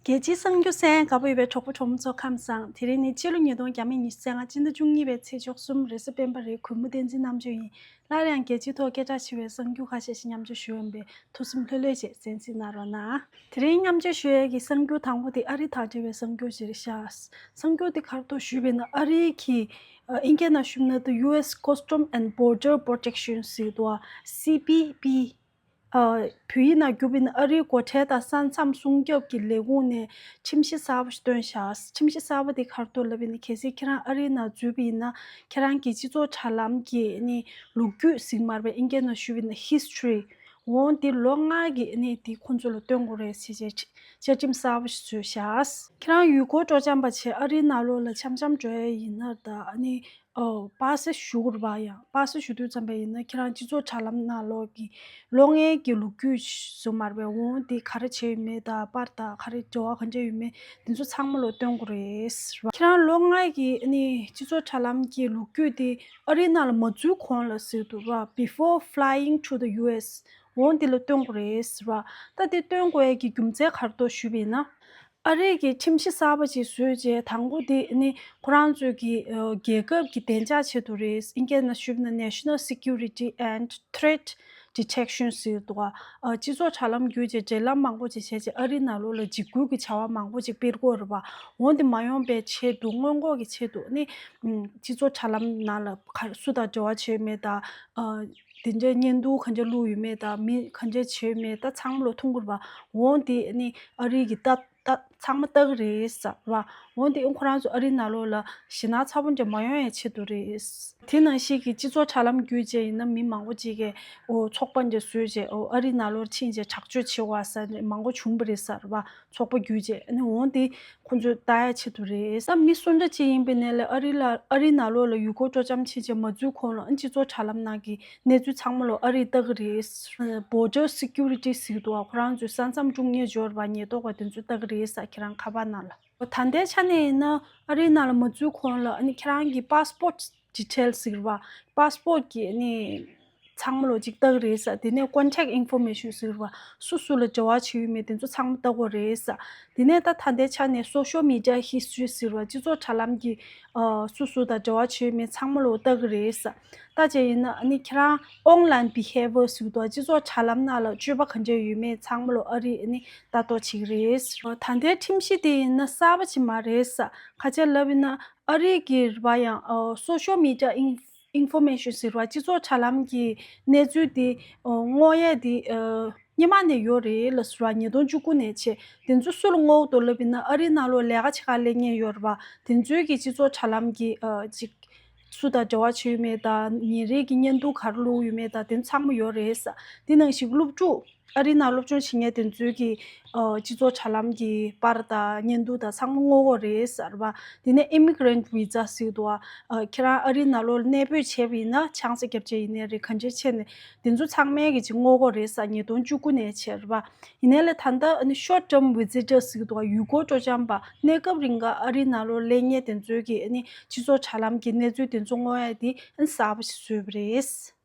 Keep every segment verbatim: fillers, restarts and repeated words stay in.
རྒྱལ་སྤྱིའི་གསར་འགྱུར་གསན་ག་པར་ཡོད་པའི་གྲོགས་པོ་གྲོགས་མོ་ཚོ་ཁམས་བཟང་། དེ་རིང་ནི་ཕྱི་ལོ་ཉིས་སྟོང་ཉི་ཤུ་རྩ་ལྔ་སྤྱི་ཟླ་བཅུ་གཉིས་པའི་ཚེས་བཅུ་གསུམ་རེས་གཟའ་སྤེན་པ་རེད། གུས་མོ་བསྟན་འཛིན་རྣམ་དཔྱོད་ཡིན། སླར་ཡང་རྒྱལ་སྤྱིའི་ཐོག་སྐད་གྲགས་ཆེ་བའི་གསར་འགྱུར་ཁ་ཤས་ཤིག་མཉམ་སྤྱོད་ཞུ་ཡོང་པས། ཐུགས་སེམས་ལྷོད་ལྷོད་བྱས་གསན་གཟིགས་གནང་རོགས་གནང་། དེ་རིང་མཉམ་སྤྱོད་ཞུ་ཡས་ཀྱི་གསར་འགྱུར་དང་པོ་དེ་ཨ་རི་དང་འབྲེལ་བའི་གསར་འགྱུར་ཅིག་རེད་ཤག་གསར་འགྱུར་དེ་ག་རེ་འདུག་ཞུས་པ་ཡིན་ན། ཨ་རི་གི་ཨ་ཨིན་སྐད་ནང་ཞུས་ན། The U S Customs and Border Protection ཟེར་འདུག་བ། C B P། ཨ་བོད་ཡིག་ནང་བསྒྱུར་བ་ཡིན་ན། ཨ་རིའི་སྒོ་ཁྲལ་དང་ས་མཚམས་སྲུང་སྐྱོབ་ཀྱི་ལས་ཁུངས་ནས་ཁྲིམས་གཞི་གསར་པ་ཞིག་བཏོན་ཤག་ཁྲིམས་གཞི་གསར་པ་དེ་ག་རེ་འདུག་ལབ་པ་ཡིན་ན། གལ་སྲིད་ཁྱེད་རང་ཨ་རིའི་ནང་འཛུལ་བ་ཡིན་ན། ཁྱེད་རང་གི་སྤྱི་ཚོགས་དྲ་ལམ་གྱི་ནི་ལོ་རྒྱུས་ཟེར་གྱི་མ་རེད་པས། ཨིན་སྐད་ནང་ཞུས་པ་ཡིན་ན་history། འོ་དེ་ལོ་ལྔ་གི་ནི་དེ་ཁོང་ཚོ་ལ་སྟོན་དགོས་རེད་ཟེར་བྱས་བཅའ་ཁྲིམས་གསར་པ་ཞིག་བཟོས་ཤག་ཁྱེད་རང་ཡུལ་སྐོར་སྤྲོ་འཆམ་པ་བྱས་ཨ་རིའི་ནང་ལོགས་ལ་འཆམ་འཆམ་འགྲོ་ཡས་ཡིན་ན། ད་ནི་ཨོ་པ་སེ་ཞུ་དགོས་རེད་པ། ཡང་པ་སེ་ཞུ་དུས་ཙམ་པ་ཡིན་ན། ཁྱེད་རང་སྤྱི་ཚོགས་དྲ་ལམ་ནང་ལོགས་ཀྱི་ལོ་ལྔའི་གི་ལོ་རྒྱུས་ཟེར་མ་རེད་པས། འོ་དེ་ག་རེ་བྱས་ཡོད་མེད་དང་། པར་དང་ག་རེ་འབྲེལ་བ་ག་འདྲ་ཡོད་མེད་དེ་ཚོ་ཚང་མ་ལོ་སྟོན་དགོས་རེད་པ། ཁྱེད་རང་ལོ་ལྔའི་གི་ནི་སྤྱི་ཚོགས་དྲ་ལམ་གྱི་ལོ་རྒྱུས་དེ་ཨ་རིའི་ནང་ལ་མ་འཛུལ་གོང་ལ་ཟེར་འདུག་པ། Before flying to the U S། འོ་འདི་ལ་སྟོན་དགོས་རེད་ཟེར་བ། ད་འདི་སྟོན་དགོས་ཡས་ཀྱི་རྒྱུ་མཚན་ག་རེ་འདུག་ཞུས་པ་ཡིན་ན། ཨ་རིའི་གི་ཁྲིམས་གཞི་གསར་པ་ཅིག་བཟོས་རྗེས། དང་པོ་འདི་ནི་ཁོ་རང་ཚོའི་གི་ཨ་རྒྱལ་ཁབ་ཀྱི་བདེ་འཇགས་ཆེད་དུ་རེད། ཨིན་སྐད་ནང་ཞུས་ན་National Security and Threat Detection ཟེར་འདུག་པ། ཨ་སྤྱི་ཚོགས་དྲ་ལམ་བརྒྱུད་བྱས་འབྲེལ་ལམ་མང་པོ་ཅིག་བྱས་རྗེས། ཨ་རིའི་ནང་ལོགས་ལ་འཇིགས་སྐུལ་གྱི་བྱ་བ་མང་པོ་ཅིག་སྤེལ་གྱི་ཡོད་རེད་པ། འོ་འདི་མ་ཡོང་པའི་ཆེད་དུ། སྔོན་འགོག་གི་ཆེད་དུ་ནི་ཨམ་སྤྱི་ཚོགས་དྲ་ལམ་ནང་ལ་ག་སུ་དང་འབྲེལ་བ་བྱས་ཡོད་མེད་དང་། ཨ་དེ་འདྲའི་བརྙན་ཐུང་ག་འདྲ་བླུགས་ཡོད་མེད་དང་། མི་ག་འདྲ་བྱས་ཡོད་མེད་ད་ཚང་མ་ལོ་མཐོང་གི་རེད་པ། འོ་འདི་ནི་ཨ་རི་གི་ད་ད་ཚང་མ་ལྟ་གི་རེད་ཟེར་བ། འོ་འདི་ཁོ་རང་ཚོ་ཨ་རིའི་ནང་ལོགས་ལ་ཞེད་སྣང་ཚ་པོ་འདྲ་མ་ཡོང་ཡའི་ཆེད་དུ་རེད། དེ་ནང་བཞིན་གྱི་སྤྱི་ཚོགས་དྲ་ལམ་བརྒྱུད་བྱས་ཡིན་ན། མི་མང་པོ་ཅིག་གིས་འོ་ཚོགས་པ་འདྲ་བཟོས་བྱས། འོ་ཨ་རིའི་ནང་ལོགས་ཕྱིན་བྱས་དྲག་སྤྱོད་བྱེད་པ་ཟེར་མང་པོ་བྱུང་བ་རེད་ཟེར་བ། ཚོགས་པ་བརྒྱུད་བྱས་ནི། འོ་འདི་ཁོང་ཚོས་ལྟ་ཡ་ཆེད་དུ་རེད། ད་མི་སུ་འདྲ་ཅིག་ཡིན་པའི་ནས་ལས་ཨ་རི་ལ་ཨ་རིའི་ནང་ལོགས་ལ་ཡུལ་སྐོར་སྤྲོ་འཆམ་ཕྱིན་བྱས་མ་འཛུལ་གོང་ལ་སྤྱི་ཚོགས་དྲ་ལམ་ནང་གི་གནས་ཚུལ་ཚང་མ་ལོ་ཨ་རིས་ལྟ་གི་རེད། Border Security ཟེར་གྱི་འདུག་པ། ཁོ་རང་ཚོའི་ས་མཚམས་སྲུང་མཁན་འབྱོར་བ་ཉེན་རྟོག་པ་དེ་ཚོས་ལྟ་གི་རེད་ཟེར། ཁྱེད་རང་ཁ་པར་ནང་ལ། ད་ལྟའི་ཆ་ནས་ཡིན་ན་ཨ་རིའི་ནང་ལ་མ་འཛུལ་གོང་ལ་ཨ་ནི་ཁྱེད་རང་གི་passport details ཟེར་བ། པ་སི་པོར་གི་ཨ་ནི་ཚང་མ་ལོ་ཅིག་ལྟ་གི་རེད་ཟེར། དེ་ནས་contact information ཟེར་བ། སུ་སུ་ལ་འབྲེལ་བ་བྱས་ཡོད་མེད་དེ་ཚོ་ཚང་མ་ལྟ་གི་རེད་ཟེར། དེ་ནས་ད་ད་ལྟའི་ཆ་ནས་social media history ཟེར་བ། སྤྱི་ཚོགས་དྲ་ལམ་གྱི་ཨ་སུ་སུ་དང་འབྲེལ་བ་བྱས་ཡོད་མེད་ཚང་མ་ལོ་ལྟ་གི་རེད་ཟེར། ལྟ་བྱས་ཡིན་ན་ཨ་ནི་ཁྱེད་རང་online behavior ཟེར་གྱི་འདུག་སྤྱི་ཚོགས་དྲ་ལམ་ནང་ལ་སྤྱོད་པ་ག་འདྲ་ཡོད་མེད་ཚང་མ་ལོ་ཨ་རིས་ཨ་ནི་ལྟ་རྟོག་བྱེད་ཀྱི་རེད། ད་ལྟའི་ཁྲིམས་གཞི་དེ་ཡིན་ན་གསར་པ་ཅིག་མ་རེད་ཟེར། ཁ་ཆེ་ལབ་ཡིན་ན་ཨ་རིའི་གི་རེད་པ། ཡང་ཨ་social media in- information ཟེར་བ། སྤྱི་ཚོགས་དྲ་ལམ་གྱི་གནས་ཚུལ་དེ་ཨ་སྔོག་ཡས་དེ་ཨ་སྔོན་མ་ནས་ཡོད་རེད་ལབ་ཟེར་བ། ཉིས་སྟོང་བཅུ་དགུ་ནས་བྱས། དེ་ཚོ་སུ་ལ་སྔོག་འདུག་ལབ་ཡིན་ན་ཨ་རིའི་ནང་ལོགས་ལས་ཀ་བྱེད་ག་སླེབས་མཁན་ཡོད་རེད་པ། དེ་ཚོའི་གི་སྤྱི་ཚོགས་དྲ་ལམ་གྱི་ཨ་ཅིག་སུ་དང་འབྲེལ་བ་བྱས་ཡོད་མེད་དང་། ཉིན་རེ་གི་བརྙན་ཐུང་ག་རེ་བླུགས་ཡོད་མེད་དང་། དེ་ཚང་མ་ཡོད་རེད་ཟེར། དེ་ནང་བཞིན་སློབ་ཕྲུག་ཨ་རིའི་ནང་སློབ་སྦྱོང་བྱེད་མཁན་དེ་ཚོའི་གི་ཨ་སྤྱི་ཚོགས་དྲ་ལམ་གྱི་པར་དང་བརྙན་ཐུང་དང་ཚང་མ་སྔོག་གི་རེད་ཟེར་བ། དེ་ནས་immigrant visa ཟེར་གྱི་འདུག་པ། ཨ་ཁྱེད་རང་ཨ་རིའི་ནང་ལོགས་ལ་གནས་སྤོས་བྱས་པ་ཡིན་ན། ཆང་ས་བརྒྱབ་བྱས་ཡིན་ནའི་རེད། ག་འདྲ་བྱས་ནས་དེ་ཚོ་ཚང་མའི་གི་ཅིག་སྔོག་གི་རེད་ཟེར། ཉིས་སྟོང་བཅུ་དགུ་ནས་བྱས་རེད་པ། ཡིན་ནའི་ལས་ད་ལྟ་ཨ་ནི་short term visitor ཟེར་གྱི་འདུག་པ། ཡུལ་སྐོར་སྤྲོ་འཆམ་པ་གནས་སྐབས་རིང་ག་ཨ་རིའི་ནང་ལོགས་སླེབས་མཁན་དེ་ཚོའི་གི་ཨ་ནི་སྤྱི་ཚོགས་དྲ་ལམ་གྱི་གནས་ཚུལ་དེ་ཚོ་སྔོག་ཡ་དེ་ཨ་ནི་གསར་པ་ཞིག་བཟོས་པ་རེད།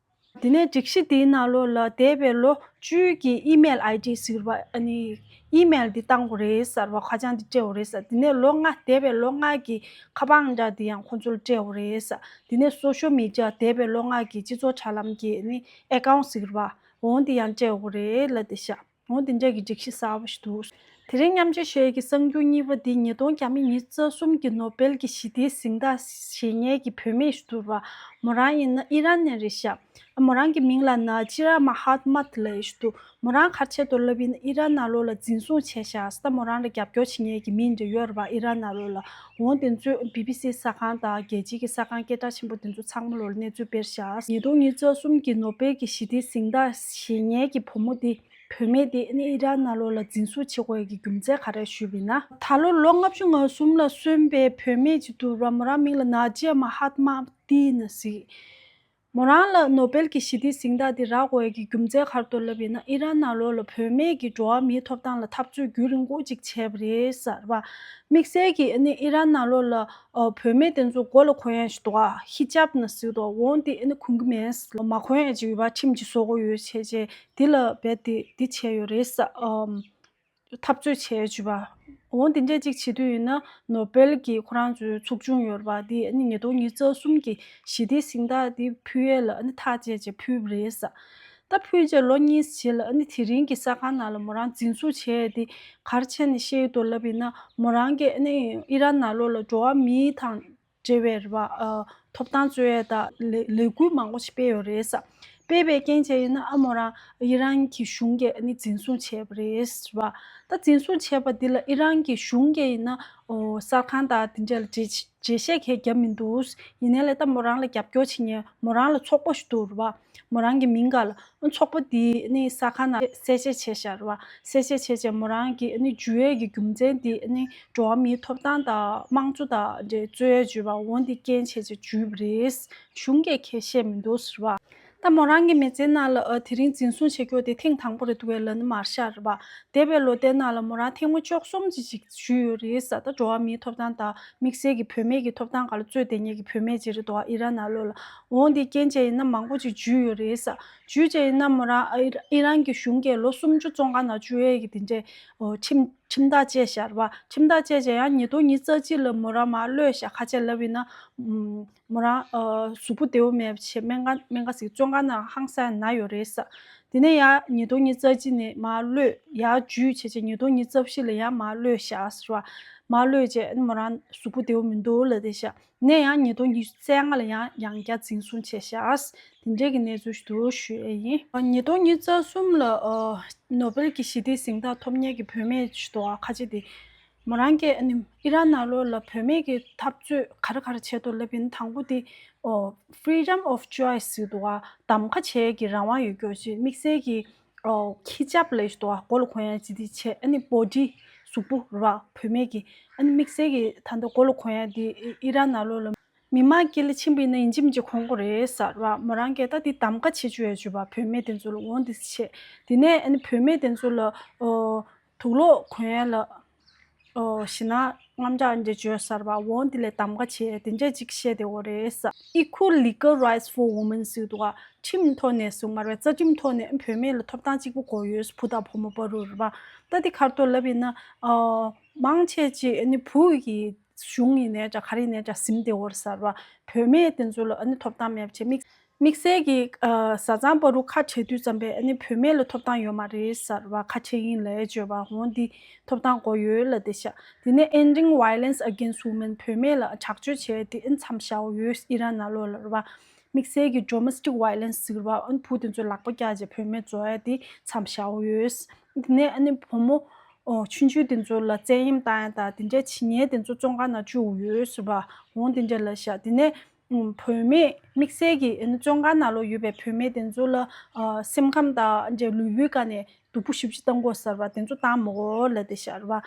དེ་ནས་སྒྲིག་གཞི་དེའི་ནང་ལོགས་ལ་འདས་པའི་ལོ་བཅུའི་གི་email ID ཟེར་བ། ཨ་ནི་email འདི་བཏང་དགོས་རེད་ཟེར་བ། ཁ་བྱང་འདི་སྤྲད་དགོས་རེད་ཟེར། དེ་ནས་ལོ་ལྔ། འདས་པའི་ལོ་ལྔ་གི་ཁ་པར་འདྲ་འདི་ཡང་ཁོང་ཚོར་སྤྲད་དགོས་རེད་ཟེར། དེ་ནས་social media འདས་པའི་ལོ་ལྔ་གི་སྤྱི་ཚོགས་དྲ་ལམ་གྱི་ཨ་ནི་account ཟེར་བ། འོ་འདི་ཡང་སྤྲད་དགོས་རེད་ལབ་བསྡད་ཤག་འོ་དེ་འདྲ་གི་སྒྲིག་གཞི་གསར་པ་ཞིག་འདུག་དེ་རིང་མཉམ་སྤྱོད་ཞུ་ཡས་ཀྱི་གསར་འགྱུར་གཉིས་པ་འདི་ཉིས་སྟོང་ཉི་ཤུ་རྩ་གསུམ་གྱི་ནོ་སྦེལ་གྱི་ཞི་བདེའི་གཟེངས་རྟགས་བཞེས་མཁན་གྱི་བུད་མེད་ཞིག་འདུག་པ། མོ་རང་ཡིན་ན་ཨི་རན་ནས་རེད་ཤག་མོ་རང་གི་མིང་ལ་ནཱ་ཇི་ཡ་མ་ཧཱ་ཏི་མ་ལབ་ཡས་ཞིག་འདུག་མོ་རང་ག་རེ་བྱས་འདུག་ལབ་ཡིན་ན་ཨི་རན་ནང་ལོགས་ལ་འཛིན་བཟུང་བྱས་ཤག་ད་མོ་རང་ལ་རྒྱབ་སྐྱོར་བྱེད་མཁན་གྱི་མི་འདྲ་ཡོད་རེད་པ། ཨི་རན་ནང་ལོགས་ལ། འོ་དེ་ཚོས་བི་བི་སི་གསར་ཁང་དང་རྒྱལ་སྤྱིའི་གི་གསར་ཁང་སྐད་གྲགས་ཆེན་པོ་དེ་ཚོ་ཚང་མ་ལོགས་ལ་གནས་ཚུལ་སྤེལ་ཤག་ཉིས་སྟོང་ཉི་ཤུ་རྩ་གསུམ་གྱི་ནོ་སྦེལ་གྱི་ཞི་བདེའི་གཟེངས་རྟགས་བཞེས་མཁན་གྱི་བུ་མོ་དེ། བུད་མེད་དེ་ནི་ཨི་རན་ནང་ལོགས་ལ་འཛིན་བཟུང་བྱེད་དགོས་ཡས་ཀྱི་རྒྱུ་མཚན་ག་རེ་ཞུས་པ་ཡིན་ན། ད་ལོ་ལོ་ལྔ་བཅུ་ང་གསུམ་ལ་སོན་པའི་བུད་མེད་ཅིག་འདུག་ར། མོ་རང་མིང་ལ་ནཱ་ཇི་ཡ་མ་ཧཱ་ཏི་མ་ཏི་ན་ཟེར། མོ་རང་ལ་ནོ་སྦེལ་གྱི་ཞི་བདེའི་གཟེངས་རྟགས་དེ་རག་དགོས་ཡས་ཀྱི་རྒྱུ་མཚན་ག་རེ་འདུག་ལབ་ཡིན་ན། ཨི་རན་ནང་ལོགས་ལ་བུད་མེད་ཀྱི་འགྲོ་བ་མིའི་ཐོབ་ཐང་ལ་འཐབ་རྩོད་རྒྱུན་རིང་པོ་ཅིག་བྱས་པ་རེད་ཟེར་བ། དམིགས་བསལ་གྱིས་ཨ་ནི་ཨི་རན་ནང་ལོགས་ལ་ཨ་བུད་མེད་དེ་ཚོ་མགོ་ལ་གོན་ཡས་ཞིག་འདུག་ག་ཧི་ཇབ་ན་ཟེར་འདུག་འོ་འདི་ཨ་ནི་གོན་གྱི་མེད། མ་གོན་ཡས་ཅིག་ཡོད་པ། ཁྲིམས་ཅིག་བཟོ་དགོས་ཡོད་བྱས་བྱས་འདི་ལ་རྦད་དེ་འདི་བྱས་ཡོད་རེད་ཟེར། ཨམ། འཐབ་རྩོད་བྱས་བྱས་པ། འོ་འདི་འདྲས་ཅིག་བྱེད་དུས་ཡིན་ན་ནོ་བེལ་གྱི་ཁོ་རང་ཚོའི་ཚོགས་ཆུང་ཡོད་རེད་པ། དེ་ཨ་ནི་ཉིས་སྟོང་ཉི་ཤུ་རྩ་གསུམ་གྱི་ཞི་བདེའི་གཟེངས་རྟགས་དེ་ཕུལ་ཡས་ལ་ཨ་ནི་ཐག་བཅད་བྱས་ཕུལ་བ་རེད་ས། ད་ཕུལ་རྗེས་ལོ་གཉིས་རྗེས་ལ་ཨ་ནི་དེ་རིང་གི་གསར་ཁང་ནང་ལ་མོ་རང་འཛིན་བཟུང་བྱས་དེ་ག་རེ་བྱས་ནས་བཤད་ཡོད་འདུག་ལབ་ཡིན་ན། མོ་རང་གིས་ཨ་ནི་ཨི་རན་ནང་ལོགས་ལ་འགྲོ་བ་མིའི་དང་འབྲེལ་བའི་རེད་པ། ཨ། ཐོབ་ཐང་རྩོད་ཡས་དང་ལས་ལས་འགུལ་མང་པོ་ཞིག་སྤེལ་ཡོད་རེད་ས། སྤེལ་བའི་རྐྱེན་བྱས་ཡིན་ན་ཨ་མོ་རང་ཨི་རན་གྱི་གཞུང་གིས་ཨ་ནི་འཛིན་བཟུང་བྱས་པ་རེད་ཟེར་བ། ད་འཛིན་བཟུང་བྱས་པ་འདི་ལ་ཨི་རན་གྱི་གཞུང་གིས་ཡིན་ན་ཨོ་གསར་ཁང་དང་དེ་འདྲ་ལ་འགྲེལ་འགྲེལ་བཤད་གང་ཡང་བརྒྱབ་མི་འདུག། ཡིན་ནའི་ལས་ད་མོ་རང་ལ་རྒྱབ་སྐྱོར་བྱེད་མཁན་མོ་རང་ལ་ཚོགས་པ་ཞིག་འདུག་རེད་བ། མོ་རང་གི་མིང་སྒང་ལ་ཚོགས་པ་འདི་ནི་གསར་ཁང་ནང་གསལ་བཤད་བྱས་བཞག་རེད་བ། གསལ་བཤད་བྱས་བྱས་མོ་རང་གི་ནི་འཇུ་ཡས་ཀྱི་རྒྱུ་མཚན་འདི་ནི་འགྲོ་བ་མིའི་ཐོབ་ཐང་དང་དམངས་གཙོ་དང་འདྲ་རྩོད་ཡས་འཇུས་པ་འོ་འདི་རྐྱེན་བྱས་བྱས་འཇུས་པ་རེད། གཞུང་གིས་ཁས་བཤད་མི་འདུག་ཟེར་བ། ད་མོ་རང་གི་མི་ཚེའི་ནང་ལ་ཨ་དེ་རིང་འཛིན་བཟུང་བྱེད་རྒྱུ་དེ་ཐེངས་དང་པོ་རེད་འདུག་བས་ལབ་ནི་མ་རེད་ཤག་རེད་བ། འདས་པའི་ལོ་ཟླའི་ནང་ལ་མོ་རང་ཐེངས་མ་བཅུ་གསུམ་ཅིག་ཅིག་ཞུས་ཡོད་རེད་ས། ད་འགྲོ་བ་མིའི་ཐོབ་ཐང་དང་དམིགས་བསལ་གྱི་བུད་མེད་ཀྱི་ཐོབ་ཐང་སྒང་ལ་རྩོད་བསྡད་མཁན་གྱི་བུད་མེད་ཅིག་རེད་འདུག་ཨ་ཨི་རན་ནང་ལོགས་ལ། འོ་འདི་རྐྱེན་བྱས་ཡིན་ན་མང་པོ་ཅིག་འཇུས་ཡོད་རེད་ས། འཇུས་བྱས་ཡིན་ན་མོ་རང་ཨི་ཨི་རན་གྱི་གཞུང་གིས་ལོ་སུམ་ཅུ་བཙོན་ཁང་ནང་བཅུག་ཡས་ཀྱི་དེ་འདྲའི་ཨོ་ཁྲིམས་ཁྲིམས་ཐག་བཅད་བཞག་རེད་བ། ཁྲིམས་ཐག་བཅད་བྱས་ཡང་ཉིས་སྟོང་ཉི་ཤུ་རྩ་གཅིག་ལ་མོ་རང་མར་གློད་བཞག་ཁ་ཆེ་ལབ་ཡིན་ན། ཨུམ། མོ་རང་ཨ་གཟུགས་པོ་བདེ་བོ་མེད་པ་བྱས་སྨན་ཁང་སྨན་ཁང་ཟེར་བཙོན་ཁང་ནང་ཧང་སང་ན་ཡོད་རེད་ས། དེ་ནས་ཡང་ཉིས་སྟོང་ཉི་ཤུ་རྩ་གཅིག་ནས་མར་གློད་ཡར་འཇུས་བྱས་བྱས་ཉིས་སྟོང་ཉི་ཤུ་རྩ་བཞི་ལ་ཡང་མར་གློད་བཞག་ཟེར་བ། མར་གློད་བྱས་མོ་རང་གཟུགས་པོ་བདེ་བོ་མི་འདུག་ལབ་བསྡད་ཤག་ནས་ཡང་ཉིས་སྟོང་ཉི་ཤུ་རྩ་ལྔ་ལ་ཡང་ཡང་བསྐྱར་འཛིན་བཟུང་བྱས་ཤག་དེ་འདྲས་ཀྱི་གནས་ཚུལ་ཞིག་འདུག་ཞུ་ཡས་ཡིན། ཉིས་སྟོང་ཉི་ཤུ་རྩ་གསུམ་ལ་ཨ་ནོ་བེལ་གྱི་ཞི་བདེའི་གཟེངས་རྟགས་ཐོབ་མཁན་གྱི་བུད་མེད་ཞིག་འདུག་ཨ་ཁ་ཆེ་དེ། མོ་རང་གིས་ཨ་ནི་ཨི་རན་ནང་ལོགས་ལ་བུད་མེད་ཀྱི་འཐབ་རྩོད་ག་རེ་ག་རེ་བྱས་འདུག་ལབ་ཡིན་ན། དང་པོ་དེ་ཨོ་freedom of choice ཟེར་འདུག་ཨ། གདམ་ག་བྱེད་ཀྱི་རང་དབང་ཡོད་རྒྱུ་ཞིག་དམིགས་བསལ་གྱི་ཨོ་ཁི་ཅབ་ལབ་ཞིག་འདུག་ཨ། མགོ་ལ་གོན་ཡ་ཅིག་དེ་བྱས། ཨ་ནི་བོ་ཌི་གཟུགས་པོ་རེད་བ་བུད་མེད་ཀྱི། ཨ་ནི་དམིགས་བསལ་གྱི་ད་ལྟ་མགོ་ལ་གོན་ཡ་དེ་ཨི་རན་ནང་ལོགས་ལ་མི་མང་དཀྱིལ་ལ་ཕྱིན་པ་ཡིན་ན་ཡིན་གཅིག་མིན་གཅིག་གོན་དགོས་རེད་ཟེར་བ། མོ་རང་གིས་ད་དེ་གདམ་ག་བྱེད་བཅུག་ཡ་བཅུག་བ་བུད་མེད་དེ་ཚོ་ལ་འོ་འདི་བྱས། དེ་ནས་ཨ་ནི་བུད་མེད་དེ་ཚོ་ལ་ཨོ་དུག་ལོག་གོན་ཡ་ལ། ཨོ་ཞེ་ན་རྔམ་ཇག་འདྲ་བྱོས་ཟེར་བ། འོ་འདི་ལ་གདམ་ག་བྱས་དེ་འདྲ་ཅིག་བཤད་བསྡད་ཡོད་རེད་ས། Equal legal rights for women ཟེར་འདུག་ག་ཁྲིམས་ཐོག་ནས་ཟེར་མ་རེད་བ། རྩ་ཁྲིམས་ཐོག་ནས་བུད་མེད་ལ་ཐོབ་ཐང་གཅིག་པ་དགོས་ཡོད། བུ་དང་བུ་མོ་བར་དུ་རེད་བ། ད་འདི་ག་རེ་འདུག་ལབ་ཡིན་ན་ཨོ་མང་ཆེ་ཅིག་ཨ་ནི་བུ་གི་གཞུང་ཡིན་ནའི་འདྲ་ག་རེ་ཡིན་ནའི་འདྲ་ཟིན་བསྡད་ཡོད་རེད་ཟེར་བ། བུད་མེད་དེ་ཚོ་ལ་ཨ་ནི་ཐོབ་ཐང་མེད་པ་བྱས། དམིགས་དམིགས་བསལ་གྱི་ཨ་བཟའ་ཚང་བར་དུ་ཁ་བྲལ་དུས་ཙམ་པས་ཨ་ནི་བུད་མེད་ལ་ཐོབ་ཐང་ཡོད་མ་རེད་ཟེར་བ། ཁ་བྲལ་ཡིན་ལབ་བརྗོད་པ་འོ་འདི་ཐོབ་ཐང་དགོས་ཡོད་ལབ་བསྡད་ཤག་དེ་ནས་Ending Violence Against Women བུད་མེད་ལ་དྲག་སྤྱོད་བྱས་དེ་ཨ་ནི་མཚམས་བཞག་ཡོད། ཨི་རན་ནང་ལོགས་ལ་རེད་བ། དམིགས་བསལ་གྱི་Domestic Violence ཟེར་བ་ཨ་ནི་བུ་དེ་ཚོ་ལག་པ་བཀྱགས་བྱས་བུད་མེད་བཟོ་ཡ་དེ་མཚམས་བཞག་ཡོད། དེ་ནས་ཨ་ནི་བུ་མོ་ཨོ་ཆུང་ཆུང་དེ་ཚོ་ལ་བཙན་གཡེམ་བཏང་ཡ་དང་དེ་འདྲ་བྱེད་མཁན་དེ་ཚོ་བཙོན་ཁང་ནང་བཅུག་ཡོད་ཟེར་བ་འོ་དེ་འདྲ་ལབ་ཤག་དེ་ནས་ཨུམ་བུད་མེད་དམིགས་བསལ་གྱི་ཨ་ནི་བཙོན་ཁང་ནང་ལོགས་ཡོད་པའི་བུད་མེད་དེ་ཚོ་ལ་ཨ་སེམས་ཁམས་དང་འདྲ་ལུས་པོའི་སྒང་ནས་སྡུག་པོ་ཞེ་པོ་ཅིག་བཏང་དགོས་ཟེར་བ་དེ་ཚོ་བཏང་མི་དགོས་ལབ་བསྡད་ཤག་རེད་བ།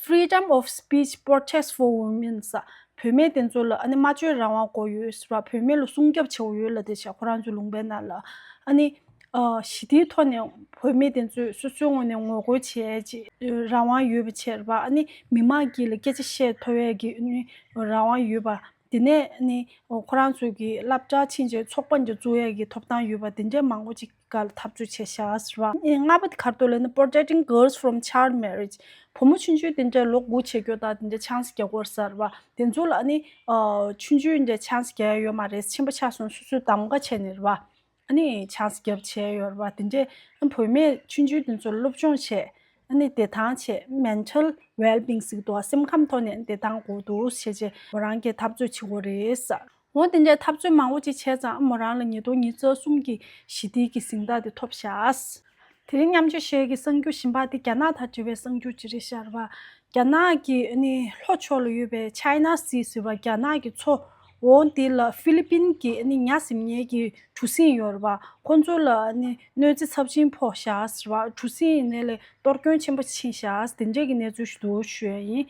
Freedom of speech protects for women ཟེར། བུད་མེད་དེ་ཚོ་ལ་ཨ་ནི་སྨྲ་བརྗོད་རང་དབང་དགོས་ཡོད་ཟེར་བ། བུད་མེད་ལ་སྲུང་སྐྱོབ་བྱེད་དགོས་ཡོད་ལབ་བསྡད་ཤག་ཁོ་རང་ཚོའི་ལུང་པའི་ནང་ལ། ཨ་ནི་ཨ་ཞི་བདེའི་ཐོག་ནས་བུད་མེད་དེ་ཚོས་སོ་སོའི་ངོས་ནས་ངོ་རྒོལ་བྱེད་ཡས་ཅིག་རང་དབང་ཡོད་པ་བྱས་རེད་བ། ཨ་ནི་མི་མང་དཀྱིལ་ལ་སྐད་ཆ་བཤད་ཐུབ་ཡས་ཀྱི་ཨ་ནི་རང་དབང་ཡོད་པ། དེ་ནས་ཨ་ནི་ཁོ་རང་ཚོ་གི་སློབ་གྲྭ་ཕྱིན་བྱས་ཚོགས་པ་འདྲ་བཙུགས་ཡས་ཀྱི་ཐོབ་ཐང་ཡོད་པ་དེ་འདྲའི་མང་པོ་ཅིག་སྒང་ལ་འཐབ་རྩོད་བྱས་ཤག་ཟེར་བ། ཨེ་ལྔ་པ་དེ་ག་རེ་འདུག་ལབ་ན་Protecting Girls from Child Marriage བུ་མོ་ཆུང་ཆུང་དེ་འདྲ་ལོ་དགུ་བྱས་རྒྱུ་དང་དེ་འདྲ་ཆང་ས་རྒྱག་དགོས་ཟེར་བ། དེ་ཚོ་ལ་ཨ་ནི་ཨ་ཆུང་ཆུང་འདྲ་ཆང་ས་རྒྱག་ཡ་ཡོད་མ་རེད། ཆེན་པོ་ཆགས་སོང་སོ་སོའི་གདམ་ག་བྱས་ནས་རེད་བ། ཨ་ནི་ཆང་ས་རྒྱབ་བྱས་ཡོད་རེད་བ། དེ་འདྲས་ཨ་བུད་མེད་ཆུང་ཆུང་དེ་ཚོ་སློབ་སྦྱོང་བྱས། ཨ་ནི་བདེ་ཐང་བྱས། Mental well-being ཟེར་གྱི་འདུག་བ། སེམས་ཁམས་ཐོག་ནས་བདེ་ཐང་དགོས་འདུག་བྱས་བྱས་མོ་རང་གིས་འཐབ་རྩོད་བྱེད་དགོས་རེད་ཟེར། འོ་དེ་འདྲའི་འཐབ་རྩོད་མང་པོ་ཅིག་བྱས་ཙང་མོ་རང་ལ་ཉིས་སྟོང་ཉི་ཤུ་རྩ་གསུམ་གྱི་ཞི་བདེའི་གི་གཟེངས་རྟགས་དེ་ཐོབ་ཤག་དེ་རིང་མཉམ་སྤྱོད་བྱེད་ཀྱི་གསར་འགྱུར་གཞན་པ་དེ་རྒྱ་ནག་དང་འབྲེལ་བའི་གསར་འགྱུར་ཅིག་རེད་ཤག་རེད་བ། རྒྱ་ནག་གི་ཨ་ནི་ལྷོ་ཕྱོགས་ལ་ཡོད་པའི་China Sea ཟེར་བ་རྒྱ་ནག་གི་མཚོ། འོ་འདི་ལ་ཧྥི་ལི་པིན་གྱི་ཨ་ནི་ཉ་གཟིམ་མཁན་གྱི་གྲུ་གཟིངས་ཡོད་རེད་བ། ཁོ་ཚོ་ལ་ཨ་ནི་གནོད་འཚེ་ཚབས་ཆེན་ཕོག་ཤག་ཟེར་བ། གྲུ་གཟིངས་ཡིན་ནའི་ལས་གཏོར་སྐྱོན་ཆེན་པོ་ཕྱིན་ཤག་དེ་འདྲས་ཀྱི་གནས་ཚུལ་ཞིག་འདུག་ཞུ་ཡ་ཡིན།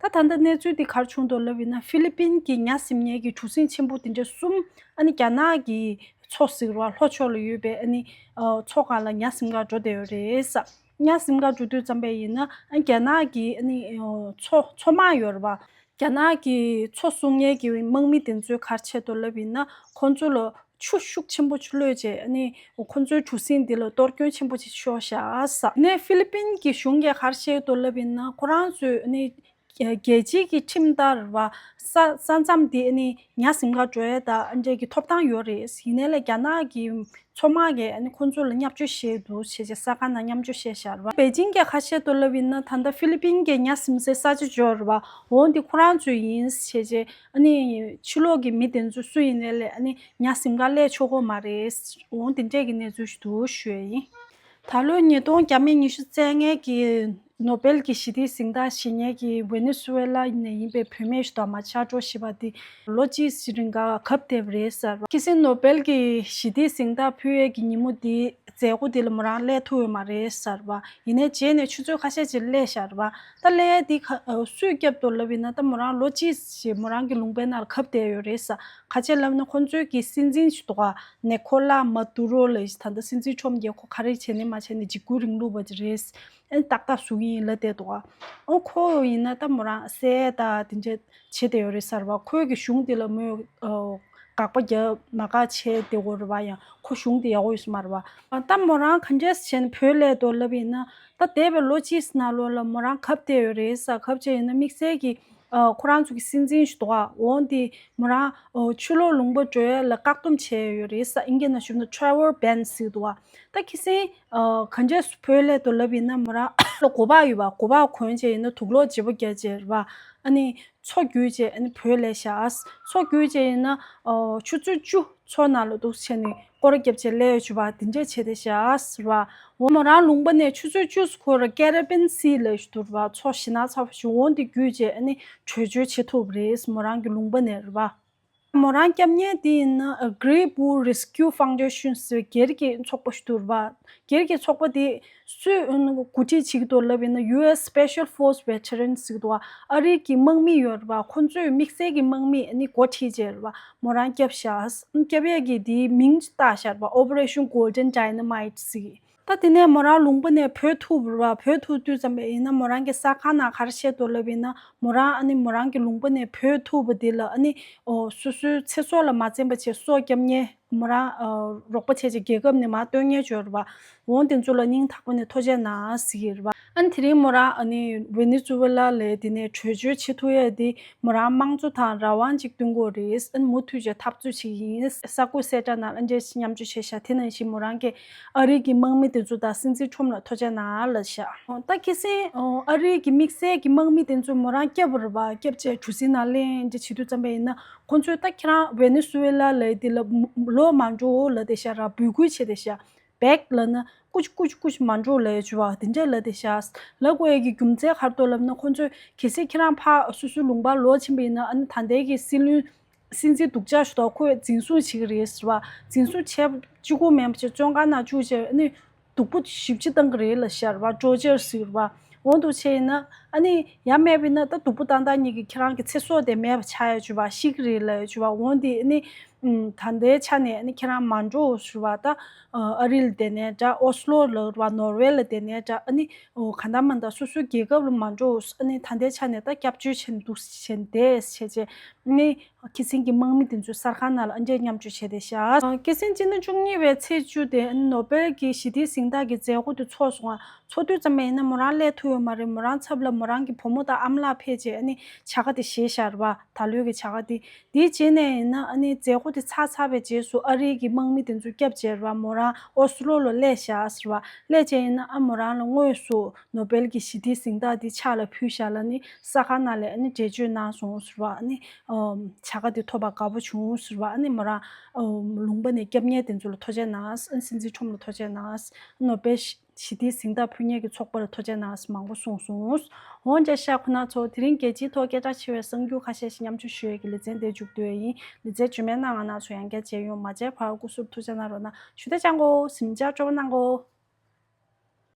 ད་ད་ལྟ་གནས་ཚུལ་འདི་ག་རེ་བྱུང་འདུག་ལབ་ཡིན་ན་ཧྥི་ལི་པིན་གྱི་ཉ་གཟིམ་མཁན་གྱི་གྲུ་གཟིངས་ཆེན་པོ་དེ་འདྲ་གསུམ་ཨ་ནི་རྒྱ་ནག་གི་མཚོ་ཟེར་བ་ལྷོ་ཕྱོགས་ལ་ཡོད་པའི་ཨ་ནི་ཨ་མཚོ་སྒང་ལ་ཉ་གཟིམ་ག་འགྲོ་བསྡད་ཡོད་རེད་ས། ཉ་གཟིམ་ག་འགྲོ་དུས་ཙམ་པ་ཡིན་ན་ཨ་རྒྱ་ནག་གི་ཨ་ནི་ཨ་མཚོ་མཚོ་དམག་ཡོད་རེད་བ། རྒྱ་ནག་གི་མཚོ་སྲུང་མཁན་གྱི་དམག་མི་དེ་ཚོས་ག་རེ་བྱས་འདུག་ལབ་ཡིན་ན་ཁོང་ཚོ་ལ་ ཆུ་ཤུགས་ཆེན་པོ་ཅིག་གློད་བྱས། ཨ་ནི་ཁོ་ཚོའི་གྲུ་གཟིངས་འདི་ལ་གཏོར་སྐྱོན་ཆེན་པོ་ཅིག་ཤོར་བཞག་ཟེར། ནས་ཧྥི་ལི་པིན་གྱི་གཞུང་གིས་ག་རེ་བཤད་འདུག་ལབ་ཡིན་ན། ཁོ་རང་ཚོས་ཨ་ནི་རྒྱལ་སྤྱིའི་གི་ཁྲིམས་ལྟར་བ་ས་ས་མཚམས་འདི་ཨ་ནི་ཉ་གཟིམ་ག་འགྲོ་ཡས་དང་ཨ་འདྲས་ཀྱི་ཐོབ་ཐང་ཡོད་རེད། ཡིན་ནའི་ལས་རྒྱ་ནག་གི་མཚོ་དམག་གིས་ཨ་ནི་ཁོ་ཚོ་ལ་བརྙས་བཅོས་བྱས་འདུག་བྱས་བྱས་ས་ཁང་ནང་བརྙས་བཅོས་བྱས་བཞག་རེད་བ། པེ་ཅིང་གིས་ག་རེ་བཤད་འདུག་ལབ་ཡིན་ན། ད་ལྟ་ཧྥི་ལི་པིན་གྱི་ཉ་གཟིམ་སའི་ས་ཆ་འབྱོར་རེད་བ། འོ་འདི་ཁོ་རང་ཚོའི་ཡིན་བྱས་བྱས། ཨ་ནི་ཕྱི་ལོགས་ཀྱི་མི་དེ་ཚོ་སུ་ཡིན་ནའི་ལས་ཨ་ནི་ཉ་གཟིམ་ག་སླེབས་ཆོག་གི་མ་རེད། འོ་འདི་འདྲས་ཀྱི་གནས་ཚུལ་ཞིག་འདུག་ཞུ་ཡས་ཡིན། ད་ལོའི་ཉིས་སྟོང་བརྒྱ་མེད་ཉི་ཤུ་རྩ་ལྔའི་གི་ནོ་སྦེལ་གྱི་ཞི་བདེའི་གཟེངས་རྟགས་བཞེས་མཁན་གྱི་ཝེ་ནེ་སུ་ཝེ་ལ་ནས་ཡིན་པའི་བུད་མེད་ཞིག་དང་མ་ཆགས་འགྲོ་ཞེས་པ་དེ་ལོ་གཅིག་ཞིག་རིང་ག་བཀག་བསྡད་པ་རེད་ཟེར་བ། ཁ་སང་ནོ་སྦེལ་གྱི་ཞི་བདེའི་གཟེངས་རྟགས་ཕུལ་ཡས་ཀྱི་ཉིན་མོ་དེའི་མཛད་སྒོ་དེ་ལ་མོ་རང་སླེབས་ཐུབ་ཡོད་མ་རེད་ཟེར་བ། ཡིན་ནའི་རྗེས་ནས་ཆུ་ཚོད་ཁ་ཤས་ཅིག་སླེབས་ཤག་རེད་བ། ད་སླེབས་ཡས་དེ་ག་སུས་བསྐྱབས་འདུག་ལབ་ཡིན་ན། ད་མོ་རང་ལོ་གཅིག་ཞིག་མོ་རང་གི་ལུང་པའི་ནང་ལ་བཀག་བསྡད་ཡོད་རེད་ཟེར། ག་རེ་བྱས་ལབ་ན། ཁོ་ཚོའི་གི་སྲིད་འཛིན་ཞིག་འདུག་ག་ནེ་ཁོ་ལ་མ་དུ་རོ་ལབ་ཡས། ད་ལྟ་སྲིད་འཛིན་ཁྲོམ་རྒྱལ་ཁོ་ག་རེ་བྱས་ནས་མ་བྱས་ནས་འཇིགས་སྐུལ་རིང་ལུགས་པ་ཅིག་རེད། ཨ་ནི་ཏག་ཏག་བཟོ་གི་ཡིན་ལབ་བསྡད་འདུག་ག་ཨོ་ཁོ་ཡིན་ན་ད་མོ་རང་བསད་ད་དེ་འདྲ་བྱེད་བསྡད་ཡོད་རེད་ཟེར་བ། ཁོའི་གི་གཞུང་དེ་ལ་མོས་ཨོ་དགག་པ་རྒྱབ་མ་དགག་བྱས་བསྡད་ཡོད་རེད་བ། ཡང་ཁོ་གཞུང་དེ་ཡག་པོ་ཡོད་ས་མ་རེད་བ། ད་མོ་རང་ག་འདྲས་བྱས་ནས་བྲོས་སླེབས་འདུག་ལབ་ཡིན་ན། ད་འདས་པའི་ལོ་གཅིག་ནང་ལོགས་ལ་མོ་རང་བཀག་བསྡད་ཡོད་རེད་ཟེར། བཀག་བྱས་ཡིན་ན་དམིགས་བསལ་གྱི་ཨ་ཁོ་རང་ཚོ་གི་སྲིད་འཛིན་ཞིག་འདུག་ག་འོ་འདི་མོ་རང་ཨོ་ཕྱི་ལོགས་ལུང་པ་འགྲོ་ཡས་ལ་བཀག་སྡོམ་བྱས་ཡོད་རེད་ཟེར། ཨིན་སྐད་ནང་ཞུས་ན་travel ban ཟེར་འདུག་ག་ད་ཁ་སང་ཨ་ག་འདྲས་བྲོས་སླེབས་འདུག་ལབ་ཡིན་ན། མོ་རང་ལ་གོ་འཕང་ཡོད་པ། གོ་འཕང་གོན་བྱས་ཡིན་ན་དུག་ལོག་བརྗེ་པོ་རྒྱག་བྱས་རེད་བ། ཨ་ནི་མཚོ་བརྒྱུད་བྱས་ཨ་ནི་བྲོས་སླེབས་ཤག་མཚོ་བརྒྱུད་བྱས་ཡིན་ན་ཨོ་ཆུ་ཚོད་བཅུ་མཚོ་ནང་ལ་འདུག་བྱས་ནས་སྐོར་ར་བརྒྱབ་བྱས་སླེབས་ཡོད་བྱས་པ་དེ་འདྲས་བྱས་བསྡད་ཤག་ཟེར་བ། འོ་མོ་རང་ལུང་པ་ནས་ཆུ་ཚོད་བཅུ་སྐོར་ར་ཀེ་རི་བི་ཡན་སི་ལབ་ཞིག་འདུག་རེད་བ། མཚོ་ཞེད་སྣང་ཚ་པོ་ཞིག་འོ་འདི་བརྒྱུད་བྱས་ཨ་ནི་བྲོས་བྱོལ་བྱེད་ཐུབ་རེད། མོ་རང་གི་ལུང་པ་ནས་རེད་བ། མོ་རང་སྐྱབས་མཁན་དེ་ཡིན་ན་Great Bull Rescue Foundation ཟེར་བའི་སྒེར་གྱི་ཚོགས་པ་ཞིག་འདུག་རེད་བ། སྒེར་གྱི་ཚོགས་པ་དེ་སུས་གོ་སྒྲིག་བྱེད་ཀྱི་འདུག་ལབ་ཡིན་ན། ཡུ་ཨེས་Special Force Veterans ཟེར་གྱི་འདུག་བ། ཨ་རིའི་གི་དམག་མི་ཡོད་རེད་བ། ཁོ་ཚོས་དམིགས་བསལ་གྱི་དམག་མི་ཨ་ནི་འགོ་ཁྲིད་བྱས་རེད་བ། མོ་རང་སྐྱབས་ཤག་སྐྱབས་ཡས་ཀྱི་དེའི་མིང་བཏགས་ཤག་རེད་བ། Operation Golden Dynamite ཟེར་གྱི། ད་དེ་ནས་མོ་རང་ལུང་པ་ནས་བྲོས་ཐུབ་རེད་བ། བྲོས་ཐུབ་དུས་ཙམ་པ་ཡིན་ན་མོ་རང་གི་གསར་ཁང་ནང་ག་རེ་བཤད་འདུག་ལབ་ཡིན་ན། མོ་རང་ཨ་ནི་མོ་རང་གི་ལུང་པ་ནས་བྲོས་ཐུབ་པ་དེ་ལ་ཨ་ནི་ཨོ་སོ་སོའི་ཚེ་སྲོག་ལ་མ་འཛེམས་པ་བྱས་སྲོག་སྐྱབས་མཁན། མོ་རང་ཨ་རོགས་པ་བྱས་བྱས་རྒྱལ་ཁབ་ནས་མར་བཏོན་མཁན་ཅིག་ཡོད་རེད་བ། འོ་དེ་ཚོ་ལ་སྙིང་ཐག་པ་ནས་ཐུགས་རྗེ་གནང་ཟེར་གྱི་རེད་བ། ཨ་ནི་དེ་རིང་མོ་རང་ཨ་ནི་ཝེ་ནེ་ཛུ་ཝེ་ལ་ལ་དེ་ནས་བྲོས་བྱོལ་བྱེད་ཐུབ་ཡས་དེ་མོ་རང་དམངས་གཙོ་དང་རང་དབང་ཅིག་བསྟུན་དགོས་རེད། ཨ་ནི་མུ་མཐུད་བྱས་འཐབ་རྩོད་བྱེད་ཀྱི་ཡིན། གསར་འགོད་གསལ་བསྒྲགས་ནང་ཨ་འདྲས་མཉམ་སྤྱོད་བྱས་ཤག་དེ་ནང་བཞིན་མོ་རང་གིས་ཨ་རི་གི་དམག་མི་དེ་ཚོ་དང་སྲིད་འཛིན་ཁྲོམ་ལ་ཐུགས་རྗེ་གནང་ལབ་ཤག་ད་ཁ་སང་ཨ་རི་གི་དམིགས་བསལ་གྱི་དམག་མི་དེ་ཚོ་མོ་རང་སྐྱབས་རེད་བ། སྐྱབས་བྱས་གྲུ་གཟིངས་ནང་ལེན་འདྲ་བྱེད་དུས་ཙམ་པ་ཡིན་ན། ཁོ་ཚོས་ད་ཁྱེད་རང་ཝེ་ནེ་ཛུ་ཝེ་ལ་ལ་དེ་ལ་ལོག་མ་འགྲོ་ལབ་བསྡད་ཤག་ར། འབོད་སྐུལ་བྱས་བསྡད་ཤག་བེག་ལབ་ན་ཀུ་ཅི་ཀུ་ཅི་ཀུ་ཅི་མ་འགྲོ་ལབ་ཡས་བྱས་པ་དེ་འདྲས་ལབ་བསྡད་ཤག་ལབ་དགོས་ཡས་ཀྱི་རྒྱུ་མཚན་ག་རེ་འདུག་ལབ་ན། ཁོ་ཚོས་གལ་སྲིད་ཁྱེད་རང་ཕར་སོ་སོའི་ལུང་པར་ལོག་ཕྱིན་པ་ཡིན་ན། ཨ་ནི་ད་ལྟའི་གི་སྲིད་བློན་སྲིད་འཛིན་སྡུག་ཅག་ཞིག་དང་ཁོས་འཛིན་བཟུང་བྱེད་ཀྱི་རེད་ཟེར་བ། འཛིན་བཟུང་བྱས་གཅིག་པོ་མིན་པ་བྱས་བཙོན་ཁང་ནང་བཅུག་བྱས་ཨ་ནི་སྡུག་པོ་ཞེ་པོ་ཅིག་བཏང་གི་རེད་ལབ་ཤག་རེད་བ། ཊོར་ཅར་ཟེར་བ། འོ་འདུག་བྱས་ཡིན་ན་ཨ་ནི་ཡང་མེད་པ་ཡིན་ན་ད་སྡུག་པོ་བཏང་བཏང་ཉིད་ཀྱིས་ཁྱེད་རང་གི་ཚེ་སྲོག་དེ་མེད་པ་ཆགས་ཡས་བྱས་པ། ཤི་གི་རེད་ལབ་ཡས་བྱས་པ། འོ་འདི་ཨ་ནི་ཨུམ། ད་ལྟའི་ཆ་ནས་ཨ་ནི་ཁྱེད་རང་མ་འགྲོ་ཟེར་བ། ད་ཨ་རི་ལ་བསྡད་ནའི་འདྲ། ཨོ་སི་ལོ་ལ་རེད་བ། ནོར་ཝེ་ལ་བསྡད་ནའི་འདྲ། ཨ་ནི་གང་ལྟར་མ་ལྟར་སོ་སོའི་རྒྱལ་ཁབ་ལ་མ་འགྲོ། ཨ་ནི་ད་ལྟའི་ཆ་ནས་ད་སྐྱབས་བཅོལ་བྱས་ནས་འདུག་བྱས་ནས་བསྡད་བྱས་བྱས། ཨ་ནི་ཁ་སང་གི་དམག་མི་དེ་ཚོའི་གསར་ཁང་ནང་ལ་ཨ་འདྲས་མཉམ་སྤྱོད་བྱས་བསྡད་ཤག་ཁ་སང་སྤྱི་ཟླ་བཅུ་གཉིས་པའི་ཚེས་བཅུ་དེ་ནོ་སྦེལ་གྱི་ཞི་བདེའི་གཟེངས་རྟགས་ཀྱི་མཛད་སྒོ་དེ་ཚོགས་སོང་ང་། ཚོགས་དུས་ཙམ་པ་ཡིན་ན་མོ་རང་སླེབས་ཐུབ་ཡོད་མ་རེད། མོ་རང་ཚབ་ལ་མོ་རང་གི་བུ་མོ་དང་ཨ་མ་ལགས་ཕེབས་བྱས་ཨ་ནི་བྱ་དགའ་དེ་བཞེས་བཞག་རེད་བ། ད་ལོའི་གི་བྱ་དགའ་དེ། དེའི་རྗེས་ནས་ཡིན་ན་ཨ་ནི་མཛད་སྒོ་དེ་ཚར་ཚར་བའི་རྗེས་སུ་ཨ་རིའི་གི་དམག་མི་དེ་ཚོ་སྐྱབས་བྱས་རེད་བ། མོ་རང་ཨོ་སི་ལོ་ལ་སླེབས་བཞག་ཟེར་བ། སླེབས་བྱས་ཡིན་ན་ཨ་མོ་རང་ལ་དངོས་སུ་ནོ་སྦེལ་གྱི་ཞི་བདེའི་གཟེངས་རྟགས་དེ་ཕྱག་ལ་ཕུལ་བཞག་ལབ་ནི་གསར་ཁང་ནང་ལ་ཨ་ནི་འགྲེལ་བརྗོད་གནང་སོང་ཟེར་བ། ཨ་ནི་ཨམ། བྱ་དགའ་དེ་ཐོབ་པར་དགའ་པོ་བྱུང་ཟེར་བ། ཨ་ནི་མོ་རང་ཨམ། ལུང་པ་ནས་སྐྱབས་མཁན་དེ་ཚོ་ལ་ཐུགས་རྗེ་གནང་། ཨ་ནི་སྲིད་འཛིན་ཁྲོམ་ལ་ཐུགས་རྗེ་གནང་། ནོ་སྦེལ་ཞི་བདེའི་གཟེངས་རྟགས་ཕུལ་མཁན་གྱི་ཚོགས་པ་ལ་ཐུགས་རྗེ་གནང་ཟེར་མང་པོ་གསུངས་སོང་། འོ་འདྲ་ཤག་ཁོ་ན་ཚོ། དེ་རིང་རྒྱལ་སྤྱིའི་ཐོག་སྐད་གྲགས་ཆེ་བའི་གསར་འགྱུར་ཁ་ཤས་ཤིག་མཉམ་སྤྱོད་ཞུ་ཡས་ཀྱི་ལེ་ཚན་དེ་མཇུག་བསྡུ་ཡས་ཡིན། ལེ་ཚན་རྗེས་མའི་ནང་ང་རང་ཚོ་ཡང་བསྐྱར་མཇལ་ཡོང་། མ་མཇལ་བར་སྐུ་གཟུགས་ཐུགས་རྗེ་གནང་རོགས་གནང་། ཞུ་དེ་ཅང་གོ་ཟིན་ཅག་སྤྲོ་པོ་གནང་གོ།